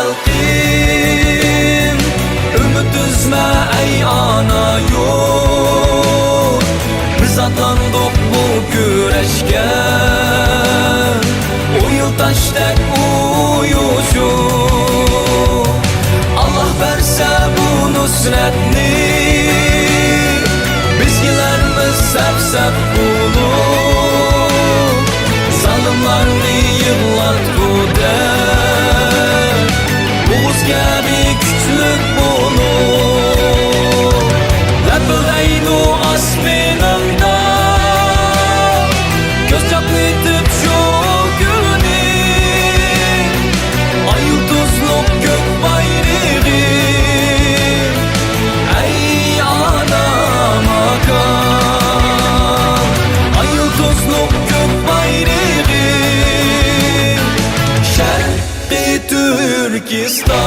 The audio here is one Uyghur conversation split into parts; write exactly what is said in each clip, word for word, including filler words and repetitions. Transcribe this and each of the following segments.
خەلقىم، ئۈمىد ئۈزمە، ئەي ئانا يۇرت. بىز ئاتلاندۇق بۇ كۈرەشكە، ئويۇلتاشتەك ئۇيۇشۇپ. ئاللاھ بەرسە بۇ نۇسرەتنى، بىز كېلەرمىز سەپ-سەپ بولۇپ. زالىملارنى يىغلاتقۇدەك، ئوغۇز كەبى كۈچلۈك بولۇپ. لەپىلدەيدۇ ئاسمىنىڭدا، كۆز چاقنىتىپ شۇ كۈنى. ئاي يۇلتۇزلۇق كۆك بايرىغى، ئەي ئانا ماكان. ئاي يۇلتۇزلۇق كۆك بايرىغى، شەرقىي تۈركىستان.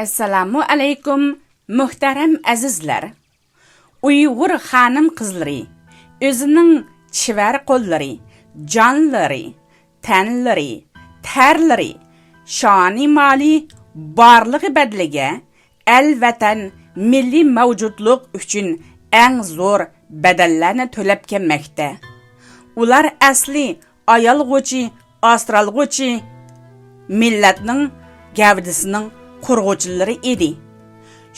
ئەسسالامۇ ئەلەيكۇم، مۆھتەرەم ئەزىزلەر! ئۇيغۇر خانىم-قىزلىرى ئۆزىنىڭ چېۋەر قوللىرى، جانلىرى، تەنلىرى، تەرلىرى، شانى-مالى بارلىقى بەدىلىگە ئەل-ۋەتەن، مىللىي مەۋجۇتلۇق ئۈچۈن ئەڭ زور بەدەللەرنى تۆلەپ كەلمەكتە. ئۇلار ئەسلى ئايالغۇچى، ئاسرالغۇچى، مىللەتنىڭ گەۋدىسىنىڭ قۇرغۇچىلىرى ئىدى.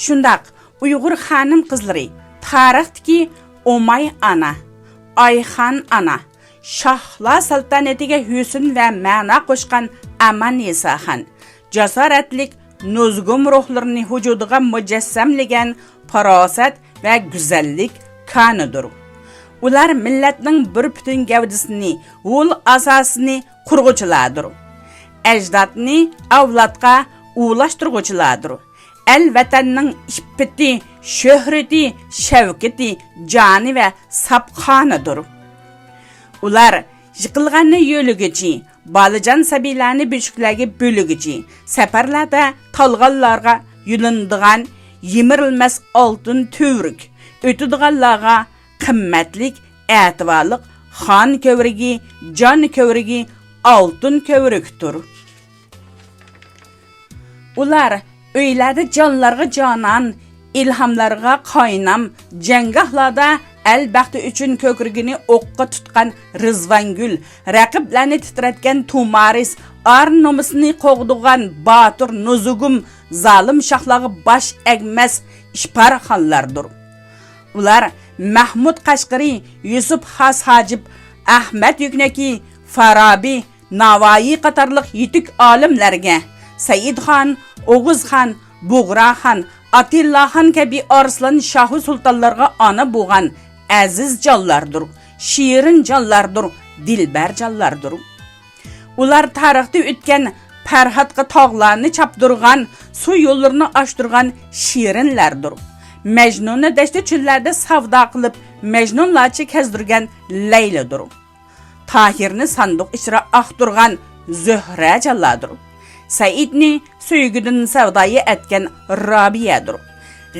شۇنداق، ئۇيغۇر خانىم-قىزلىرى تارىختىكى ئوماي ئانا، ئايخان ئانا، شاھلار سەلتەنىتىگە ھۆسن ۋە مەنا قوشقان ئاماننىساخان، جاسارەتلىك نۇزۇگۇم روھلىرىنى ۋۇجۇدىغا مۇجەسسەملىگەن پاراسەت ۋە گۈزەللىك كانىدۇر. ئۇلار مىللەتنىڭ بىر پۈتۈن گەۋدىسىنى، ھول ئاساسىنى قۇرغۇچىلاردۇر. ئەجدادنى ئەۋلادقا ئۇلاشتۇرغۇچىلاردۇر. ئەل-ۋەتەننىڭ ئىپپىتى، شۆھرىتى، شەۋكىتى، جانى ۋە ساپ قانىدۇر. ئۇلار يىقىلغاننى يۆلىگۈچى، بالىجان سەبىيلەرنى بۆشۈكلەرگە بۆلگۈچى، سەپەرلەردە تالغانلارغا يۆلىنىدىغان يىمىرىلمەس ئالتۇن تۈۋرۈك، ئۆتىدىغانلارغا قىممەتلىك، ئەتىۋارلىق خان كۆۋرۈكى، جان كۆۋرۈكى، ئالتۇن كۆۋرۈكتۇر. ئۇلار ئۆيلەردە جانلارغا جانان، ئىلھاملارغا قاينام، جەڭگاھلاردا ئەل بەختى ئۈچۈن كۆكرىكىنى ئوققا تۇتقان رىزۋانگۈل، رەقىبلەرنى تىترەتكەن تۇمارىس، ئار-نومۇسىنى قوغدىغان باتۇر نۇزۇگۇم، زالىم شاھلارغا باش ئەگمەس ئىپارخانلاردۇر. ئۇلار مەھمۇد قەشقىرى، يۈسۈپ خاس ھاجىپ، ئەھمەد يۈكنەكى، فارابى، ناۋايى قاتارلىق يېتىك ئالىملەرگە، سەئىدخان، ئوغۇزخان، بۇغراخان، ئاتىللاخان كەبى ئارسلان شاھۇ سۇلتانلارغا ئانا بولغان ئەزىز جانلاردۇر، شېرىن جانلاردۇر، دىلبەر جانلاردۇر. ئۇلار تارىختا ئۆتكەن، پەرھاتقا تاغلارنى چاپتۇرغان، سۇ يوللىرىنى ئاچتۇرغان شېرىنلەردۇر. مەجنۇننى دەشتى چۆللەردە ساۋدا قىلىپ، مەجنۇنلارچە كەزدۈرگەن لەيلىدۇر. تاھىرنى ساندۇق ئىچرە ئاختۇرغان زۆھرە جانلاردۇر. سەئىدنى سۆيگۈدىن سەۋدايى ئەتكەن رابىيەدۇر.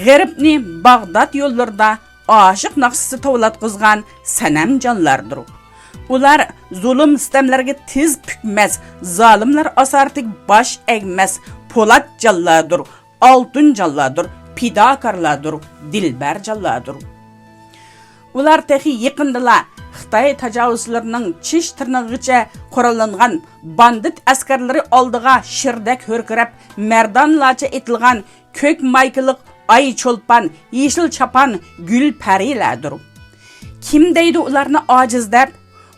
غېرىبنى باغداد يوللىرىدا ئاشىق ناخشىسى توۋلاتقۇزغان سەنەم جانلاردۇر. ئۇلار زۇلۇم-سىتەملەرگە تىز پۈكمەس، زالىملار ئاسارىتىگە باش ئەگمەس پولات جانلاردۇر، ئالتۇن جانلاردۇر، پىداكارلاردۇر، دىلبەر جانلاردۇر. ئۇلار تېخى يېقىندىلا خىتاي تاجاۋۇزچىلىرىنىڭ چىش تىرنىقىغىچە قوراللانغان باندىت ئەسكەرلىرى ئالدىغا شىردەك ھۆركىرەپ، مەردانلارچە ئېتىلغان كۆك مايكىلىق ئاي چولپان، يېشىل چاپان، گۈل پەرىلەردۇر. كىم دەيدۇ ئۇلارنى ئاجىز دەپ؟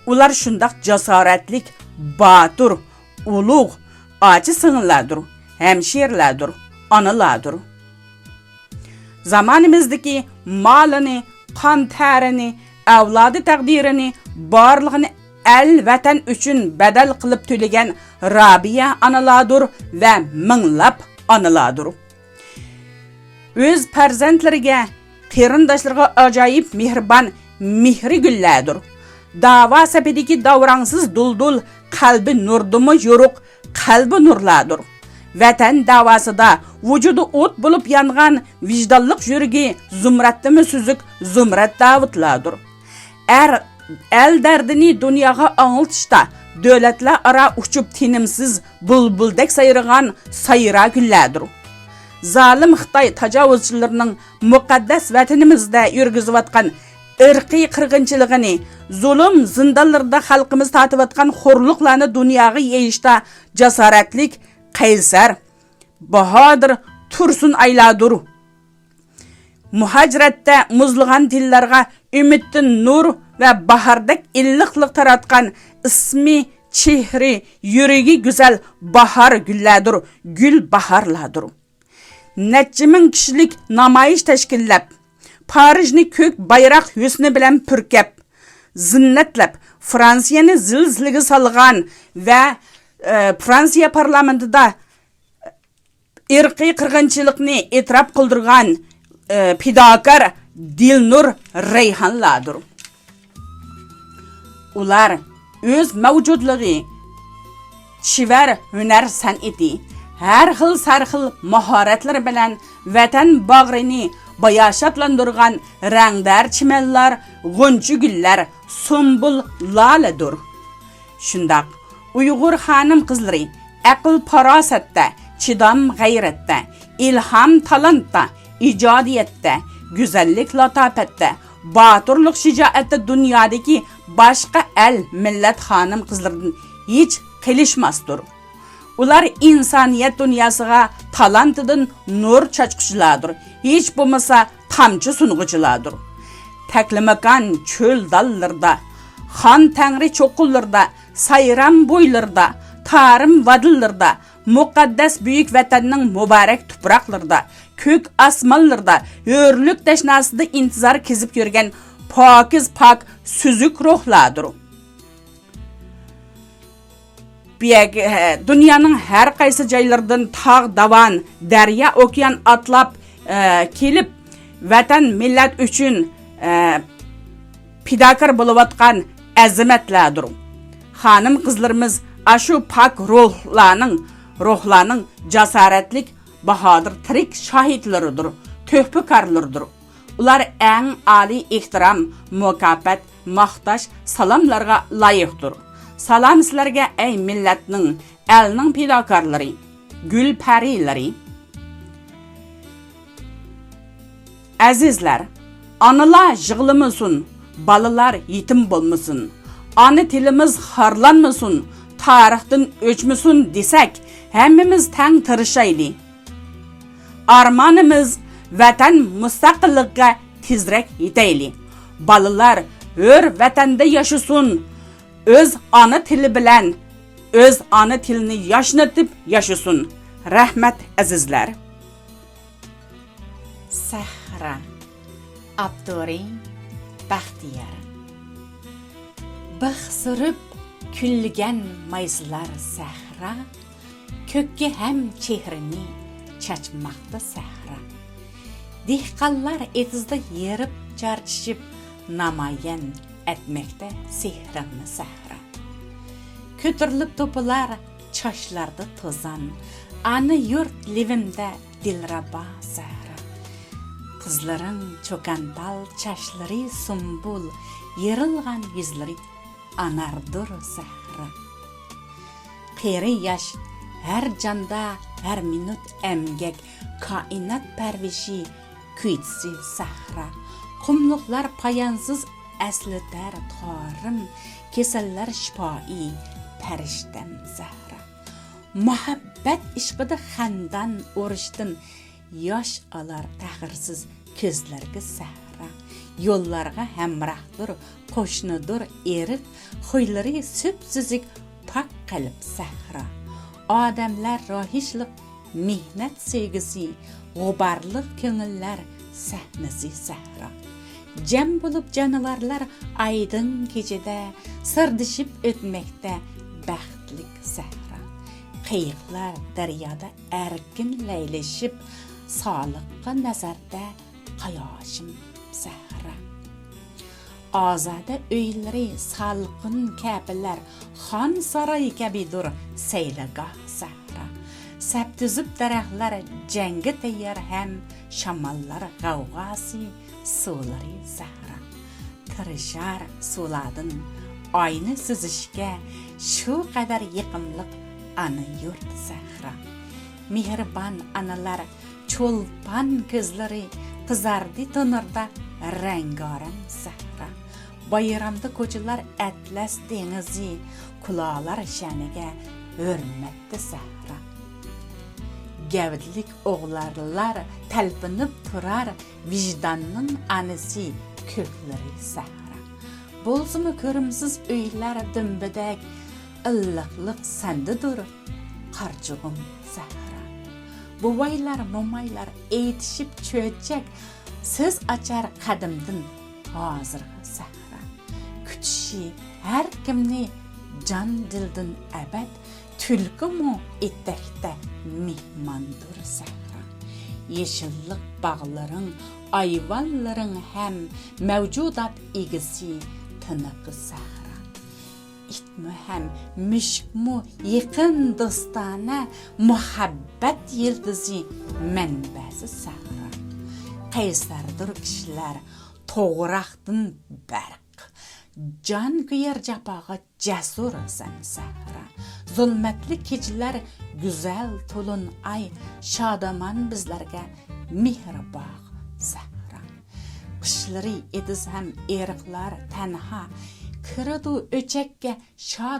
ئۇلار شۇنداق جاسارەتلىك، باتۇر، ئۇلۇغ، ئاچا سىڭىللاردۇر، ھەمشىرىلەردۇر، ئانىلاردۇر. زامانىمىزدىكى مالىنى، قان تەرىنى، ئەۋلادى تەقدىرىنى، بارلىقىنى ئەل، ۋەتەن ئۈچۈن بەدەل قىلىپ تۆلىگەن رابىيە ئانىلاردۇر ۋە مىڭلاپ ئانىلاردۇر. ئۆز پەرزەنتلىرىگە، قېرىنداشلىرىغا ئاجايىپ مېھرىبان مېھرىگۈللەردۇر. داۋا سېپىدىكى داۋراڭسىز دۇلدۇل، قەلبى نۇردىنمۇ يورۇق قەلبى نۇرلاردۇر. ۋەتەن داۋاسىدا ۋۇجۇدى ئوت بولۇپ يانغان ۋىجدانلىق يۈرىكى زۇمرەتتىنمۇ سۈزۈك زۇمرەت داۋۇتلاردۇر. ئەر، ئەل دەردىنى دۇنياغا ئاڭلىتىشتا دۆلەتلەر ئارا ئۇچۇپ تىنىمسىز بۇلبۇلدەك سايرىغان سايرا گۈللەردۇر. زالىم خىتاي تاجاۋۇزچىلىرىنىڭ مۇقەددەس ۋەتىنىمىزدە يۈرگۈزۈۋاتقان ئىرقىي قىرغىنچىلىقىنى، زۇلۇم زىندانلىرىدا خەلقىمىز تارتىۋاتقان خورلۇقلارنى دۇنياغا يېيىشتا جاسارەتلىك، قەيسەر، باھادىر تۇرسۇن ئايلاردۇر. مۇھاجىرەتتە مۇزلىغان دىللارغا ئۈمىدتىن نۇر ۋە باھاردەك ئىللىقلىق تاراتقان ئىسمى، چېھرى، يۈرىكى گۈزەل باھار گۈللەردۇر، گۈل باھارلاردۇر. نەچچە مىڭ كىشىلىك نامايىش تەشكىللەپ، پارىژنى كۆك بايراق ھۆسنى بىلەن پۈركەپ، زىننەتلەپ، فرانسىيەنى زىلزىلىگە سالغان ۋە، ئە، فرانسىيە پارلامېنتىدا ئىرقىي قىرغىنچىلىقنى ئېتىراپ قىلدۇرغان، ئى، پىداكار دىلنۇر رەيھانلاردۇر. ئۇلار ئۆز مەۋجۇتلۇقى، چېۋەر ھۈنەر سەنئىتى، ھەر خىل سەرخىل ماھارەتلىرى بىلەن ۋەتەن باغرىنى باياشاتلاندۇرغان رەڭدار چىمەنلەر، غۇنچە گۈللەر، سۇمبۇل لالىدۇر. شۇنداق، ئۇيغۇر خانىم-قىزلىرى ئەقىل-پاراسەتتە، چىدام-غەيرەتتە، ئىلھام-تالانتتا، ئىجادىيەتتە، گۈزەللىك-لاتاپەتتە، باتۇرلۇق-شىجائەتتە دۇنيادىكى باشقا ئەل، مىللەت خانىم-قىزلىرىدىن ھېچ قېلىشماستۇر. ئۇلار ئىنسانىيەت دۇنياسىغا تالانتىدىن نۇر چاچقۇچىلاردۇر، ھېچ بولمىسا تامچا سۇنغۇچىلاردۇر. تەكلىماكان چۆل داللىرىدا، خان تەڭرى چوققىلىرىدا، سايرام بويلىرىدا، تارىم ۋادىلىرىدا، مۇقەددەس بۈيۈك ۋەتەننىڭ مۇبارەك تۇپراقلىرىدا، كۆك ئاسمانلىرىدا ھۆرلۈك تەشناسىدا ئىنتىزار كېزىپ يۈرگەن پاكىز پاك سۈزۈك روھلاردۇر. بۇ يەرگە، ھە، دۇنيانىڭ ھەر قايسى جايلىرىدىن تاغ، داۋان، دەريا، ئوكيان ئاتلاپ، ئە، كېلىپ، ۋەتەن، مىللەت ئۈچۈن، ئە، پىداكار بولۇۋاتقان ئەزىمەتلەردۇر. خانىم-قىزلىرىمىز ئاشۇ پاك روھلارنىڭ، روھلارنىڭ جاسارەتلىك، باھادىر تىرىك شاھىتلىرىدۇر، تۆھپىكارلىرىدۇر. ئۇلار ئەڭ ئالىي ئېھتىرام، مۇكاپات، ماختاش، سالاملارغا لايىقتۇر. سالام سىلەرگە، ئەي مىللەتنىڭ، ئەلنىڭ پىداكارلىرى، گۈل پەرىلىرى! ئەزىزلەر، ئانىلار يىغلىمىسۇن، بالىلار يېتىم بولمىسۇن، ئانا تىلىمىز خارلانمىسۇن، تارىختىن ئۆچمىسۇن دېسەك، ھەممىمىز تەڭ تىرىشايلى. ئارمانىمىز ۋەتەن مۇستەقىللىقىغا تېزرەك يېتەيلى. بالىلار ھۆر ۋەتەندە ياشىسۇن، ئۆز ئانا تىلى بىلەن، ئۆز ئانا تىلىنى ياشنىتىپ ياشىسۇن. رەھمەت، ئەزىزلەر. سەھرا. ئاپتورى: بەختىيار. بىخ سۈرۈپ كۈلگەن مايسىلار سەھرا، كۆككە ھەم چېھرىنى چاچماقتا سەھرا. دېھقانلار ئېتىزدا يېرىپ چارچىشىپ، نامايان ئەتمەكتە سېھرىڭنى سەھرا. كۆتۈرۈلۈپ توپىلار چاچلاردا توزان، ئانا يۇرت لېۋىمدە دىلرەبا سەھرا. قىزلىرىڭ چوكانتال، چاچلىرى سۇمبۇل، يېرىلغان يۈزلىرى ئاناردۇر سەھرا. قېرى ياش ھەر جاندا، ھەر مىنۇت ئەمگەك، كائىنات پەرۋىشى، كۈيچىسى سەھرا. قۇملۇقلار پايانسىز ئەسلىتەر تارىم، كېسەللەر شىپائى، پەرىشتەم سەھرا. مۇھەببەت ئىشقىدا خەندان ئۇرۇشتىن ياش ئالار تەخىرسىز كۆزلەرگە سەھرا. يوللارغا ھەمراھدۇر، قوشنىدۇر ئېرىق، خۇيلىرى سۈپسۈزۈك پاك قەلب سەھرا. ئادەملەر راھىشلىق مېھنەت سۆيگۈسى، غۇبارلىق كۆڭۈللەر سەھنىسى سەھرا. جەم بولۇپ جانىۋارلار ئايدىڭ كېچىدە، سىردىشىپ ئۆتمەكتە بەختلىك سەھرا. قېيىقلار دەريادا ئەركىن لەيلىشىپ، سالىققا نەزەردە قاياشىم سەھرا. ئازادە ئۆيلىرى، سالقىن كەپىلەر، خان ساراي كەبىدۇر سەيلىگاھ سەھرا. سەپ تۈزۈپ دەرەخلەر جەڭگە تەييار ھەم، شاماللار غەۋغاسى، سۇلىرى سەھرا. تىرىشار سۇلاردىن ئاينى سۈزۈشكە، شۇ قەدەر يېقىملىق ئانا يۇرت سەھرا. مېھرىبان ئانىلار چولپان كۆزلىرى، قىزاردى تونۇردا رەڭگارەڭ سەھرا. بايرامدا كوچىلار ئەتلەس دېڭىزى، كۇلالار شەنىگە ھۆرمەتتە سەھرا. گەۋدىلىك ئوغلانلار تەلپۈنۈپ تۇرار، ۋىجداننىڭ ئانىسى، كۆكلىرى سەھرا. بولسىمۇ كۆرۈمسىز ئۆيلەر دۈمبىدەك، ئىللىقلىق سەندىدۇر، قارچۇغۇم سەھرا. بوۋايلار، مومايلار ئېيتىشىپ چۆچەك، سۆز ئاچار قەدىمدىن ھازىرغا سەھرا. كۈتۈشى ھەر كىمنى جان دىلدىن ئەبەد، تۈلكىمۇ ئېتەكتە مېھماندۇر سەھرا. يېشىللىق باغلىرىڭ، ئايۋانلىرىڭ ھەم، مەۋجۇدات ئىگىسى، تىنىقى سەھرا. ئىتمۇ ھەم مۈشۈكمۇ يېقىن دوستانە، مۇھەببەت يىلتىزى، مەنبەسى سەھرا. قەيسەردۇر كىشىلەر توغراقتىن بەرق، جان كۆيەر جاپاغا جەسۇر سەن سەھرا. زۇلمەتلىك كېچىلەر گۈزەل تولۇن ئاي، شادىمان بىزلەرگە مېھرى باغ سەھرا. قىشلىرى ئېتىز ھەم ئېرىقلار تەنھا، كىرىدۇ ئۆچەككە شاد